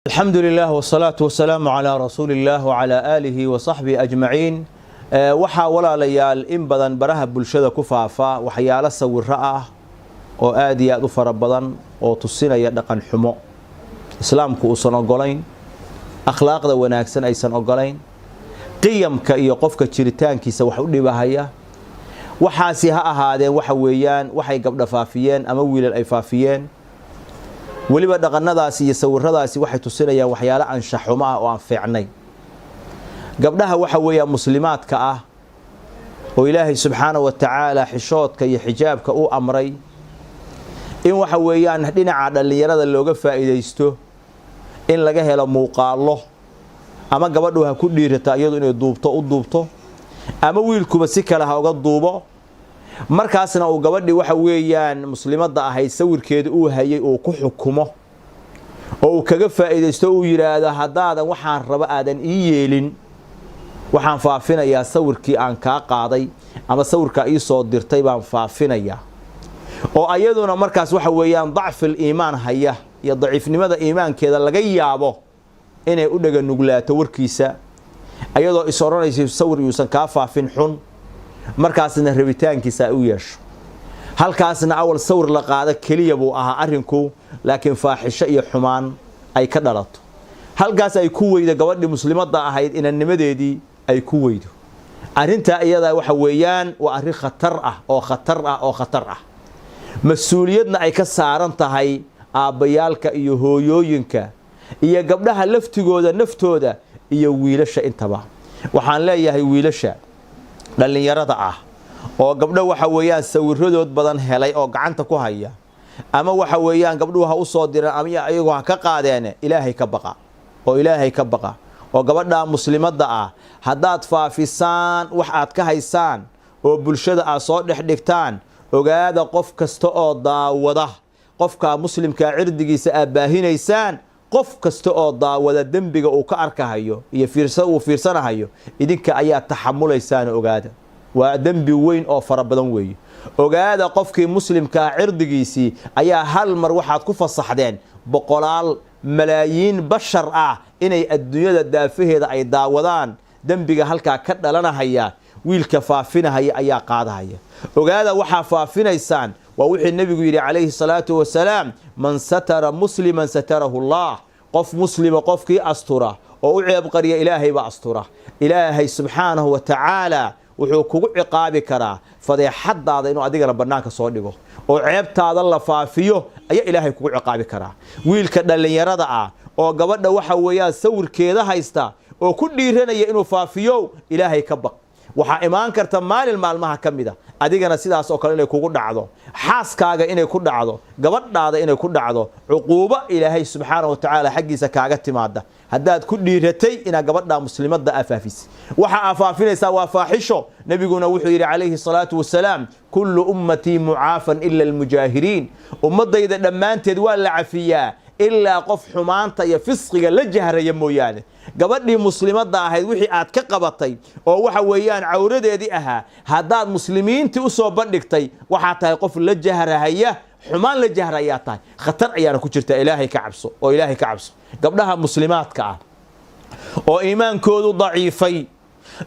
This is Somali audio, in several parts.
Alxamdu lilah wsalaatu wasalaamu calaa rasuuli illaah wacalaa aalihi wa saxbihi ajmaciin. Waxaa walaalayaal in badan baraha bulshada ku faafa waxyaalo sawiro ah oo aada iyo aada u fara badan oo tusinaya dhaqan xumo islaamku uusan ogolayn, akhlaaqda wanaagsan aysan ogolayn, qiyamka iyo qofka jiritaankiisa wax u dhibahaya. Waxaasi ha ahaadeen waxa weeyaan waxay gabdha faafiyeen ama wiilal ay faafiyeen. Weliba dhaqanadaasi iyo sawiradaasi waxay tusinayaan waxyaalo anshaxumo ah oo aan fiicnay. Gabdhaha waxa weeyaan muslimaadka ah oo Ilaahay subxaana wa tacaala xishoodka iyo xijaabka u amray, in waxa weeyaan dhinaca dhallinyarada looga faa'iidaysto in laga helo muuqaallo, ama gabadhu ha ku dhiirata iyadu inay duubto u duubto, ama wiilkuba si kale ha uga duubo, markaasna uu gabadhii waxa weeyaan muslimadda ahayd sawirkeeda uu hayay uu ku xukumo oo uu kaga faa'iidaysto, uu yidhaahdo: "Haddaadan waxaan rabo aadan ii yeelin, waxaan faafinayaa sawirkii aan kaa qaaday ama sawirkaa ii soo dirtay baan faafinayaa." Oo ayaduna markaas waxa weeyaan dacfil iimaan haya iyo daciifnimada iimaankeeda laga yaabo inay u dhega nuglaato warkiisa, ayadoo is odhanaysa sawir yuusan kaa faafin xun, markaasna rabitaankiisa ay u yeesho. Halkaasna awal sawir la qaado keliya buu ahaa arrinku, laakiin faaxisho iyo xumaan ay ka dhalato, halkaas ay ku weydo gabadhii muslimadda ahayd inannimadeedii ay ku weydo. Arrintaa iyadaa waxa weeyaan waa arrin khatar ah oo khatar ah oo khatar ah, mas-uuliyadna ay ka saaran tahay aabbayaalka iyo hooyooyinka iyo gabdhaha laftigooda naftooda iyo wiilasha intaba. Waxaan leeyahay wiilasha dhallinyarada ah oo gabdho waxa weeyaan sawiradood badan helay oo gacanta ku haya, ama waxa weeyaan gabdhuhu ha u soo direen ama iyagu ha ka qaadeene, Ilaahay ka baqa oo Ilaahay ka baqa, oo gabadha muslimadda ah haddaad faafisaan wax aad ka haysaan oo bulshada aad soo dhex dhigtaan, ogaada qof kasta oo daawada qofkaa muslimkaa cirdigiisa aad baahinaysaan, qof kasta oo daawada dembiga uu ka arkahayo iyo fiirsa uu fiirsanahayo idinka ayaa taxamulaysaan. Ogaada, waa dembi weyn oo fara badan weeye. Ogaada, qofkii muslimkaa cirdigiisii ayaa hal mar waxaad ku fasaxdeen boqolaal malaayiin bashar ah inay adduunyada daafaheeda ay daawadaan. Dembiga halkaa ka dhalanahaya wiilka faafinahaya ayaa qaadahaya. Ogaada, waxaa faafinaysaan waa wixii Nebigu yidhi calayhi salaatu wasalaam: "Man satara musliman satarahu Allah." Qof muslima qofkii astura oo u ceebqariya, Ilaahay baa astura. Ilaahay subxaanahu wa tacaala wuxuu kugu ciqaabi karaa fadeexadaada inuu adigana bannaanka soo dhigo oo ceebtaada la faafiyo ayaa Ilaahay kugu ciqaabi karaa. Wiilka dhallinyarada ah oo gabadha waxa weeyaan sawirkeeda haysta oo ku dhiiranaya inuu faafiyo, Ilaahay ka baq. Waxaa imaan karta maalin maalmaha ka mid a adigana sidaas oo kale inay kugu dhacdo, xaaskaaga inay ku dhacdo, gabadhaada inay ku dhacdo, cuquubo Ilaahay subxaana wa tacaala xaggiisa kaaga timaada haddaad ku dhiiratay inaad gabadha muslimadda aa faafisay. Waxa aa faafinaysaa waa faaxisho. Nebiguna wuxuu yidhi calayhi salaatu wasalaam: "Kullu ummatii mucaafan ila almujaahiriin." Ummadayda dhammaanteed waa la cafiyaa ilaa qof xumaanta iyo fisqiga la jahraya mooyaane. Gabadhii muslimadda ahayd wixii aad ka qabatay oo waxa weeyaan cawradeedii ahaa haddaad muslimiintii u soo bandhigtay, waxaa tahay qof la jahrahaya, xumaan la jahra ayaa tahay, khatar ayaana ku jirta. Ilaahay ka cabso oo Ilaahay ka cabso. Gabdhaha muslimaadka ah oo iimaankoodu daciifay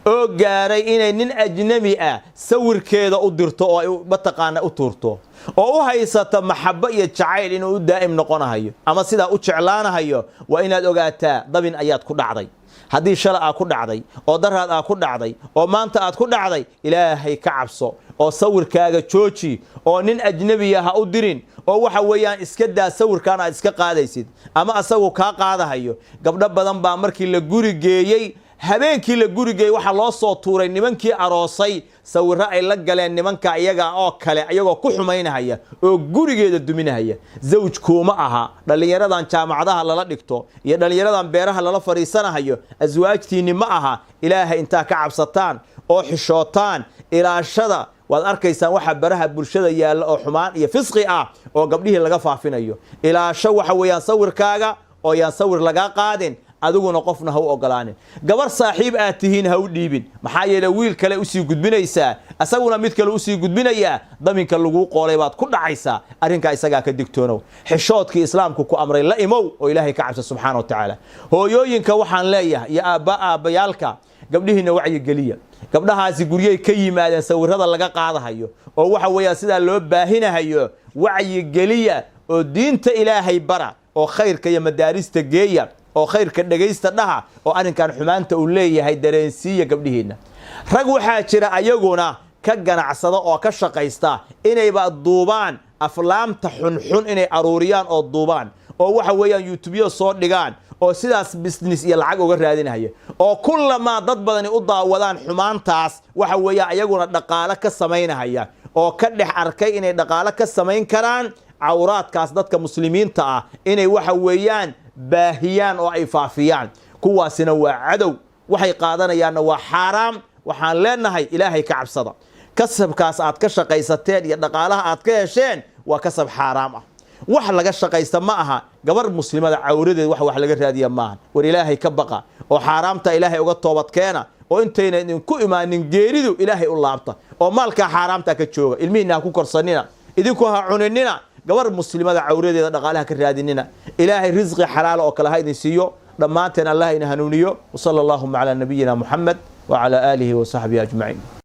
oo gaaray inay nin ajnabi ah sawirkeeda u dirto oo ay mataqaana u tuurto oo u haysata maxabo iyo jacayl inuu u daa'im noqonahayo ama sidaa u jeclaanahayo, waa inaad ogaataa dabin ayaad ku dhacday. Haddii shala aad ku dhacday oo daraad aad ku dhacday oo maanta aad ku dhacday, Ilaahay ka cabso oo sawirkaaga jooji oo nin ajnabiya ha u dirin, oo waxa weeyaan iska daa sawirkaan aad iska qaadaysid ama asagu kaa qaadahayo. Gabdho badan baa markii la guri geeyey, habeenkii la gurigeeyey, waxaa loo soo tuuray nimankii aroosay sawirro ay la galeen nimanka iyaga oo kale, iyagoo ku xumaynahaya oo gurigeeda duminahaya. Zawj kuuma aha. Dhallinyaradan jaamacadaha lala dhigto iyo dhallinyaradan beeraha lala fadhiisanahayo aswaajtiinni ma aha. Ilaahay intaa ka cabsataan oo xishootaan, ilaashada. Waad arkaysaan waxa baraha bulshada yaalla oo xumaan iyo fisqi ah oo gabdhihii laga faafinayo. Ilaasho waxa weeyaan sawirkaaga oo yaan sawir lagaa qaadin. Adiguna qofna ha u ogolaanin. Gabar saaxiib aad tihiin ha u dhiibin, maxaa yeele wiil kale usii gudbinaysaa, asaguna mid kale usii gudbinayaa. Daminka laguu qoolay baad ku dhacaysaa. Arrinkaa isagaa ka digtoonow. Xishoodkii Islaamku ku amray la imow oo Ilaahay ka cabsa subxaana wa tacaala. Hooyooyinka waxaan leeyahay iyo aabba aabbayaalka, gabdhihiina wacyigeliya. Gabdhahaasi guryay ka yimaadeen sawirada laga qaadahayo oo waxa weeyaan sidaa loo baahinahayo. Wacyigeliya oo diinta Ilaahay bara oo khayrka iyo madaarista geeya oo khayrka dhegaysta dhaha oo arrinkan xumaanta uu leeyahay dareensiiya gabdhihiinna. Rag waxaa jira ayaguna ka ganacsada oo ka shaqaysta inayba duubaan aflaamta xunxun, inay aruuriyaan oo duubaan oo waxa weeyaan YouTubeyo soo dhigaan oo sidaas business iyo lacag uga raadinaya, oo kullamaa dad badani u daawadaan xumaantaas, waxa weeya ayaguna dhaqaalo ka samaynahaya oo ka dhex arkay inay dhaqaalo ka samayn karaan cawraadkaas dadka Muslimiinta ah inay waxa weeyaan baahiyaan oo ay faafiyaan. Kuwaasina waa cadow, waxay qaadanayaanna waa xaaraam. Waxaan leenahay, Ilaahay ka cabsada. Kasabkaas aad ka shaqaysateen iyo dhaqaalaha aad ka hesheen waa kasab xaaraam ah. Wax laga shaqaysta ma aha. Gabar Muslimada cawradeed wax laga raadiya maaha. War Ilaahay ka baqa oo xaaraamta Ilaahay uga toobadkeena oo intayna idinku imaanin geeridu Ilaahay u laabta oo maalkaa xaaraamta ka jooga. Ilmihiina ha ku korsanina, idinku ha cuninina, gabar Muslimada cawradeeda dhaqaalaha ka raadinina. Ilaahay risqi xalaala oo kale ha idin siiyo dhammaanteen. Allah ina hanuuniyo. وصلى اللهم على نبينا محمد وعلى آله وصحبه أجمعين.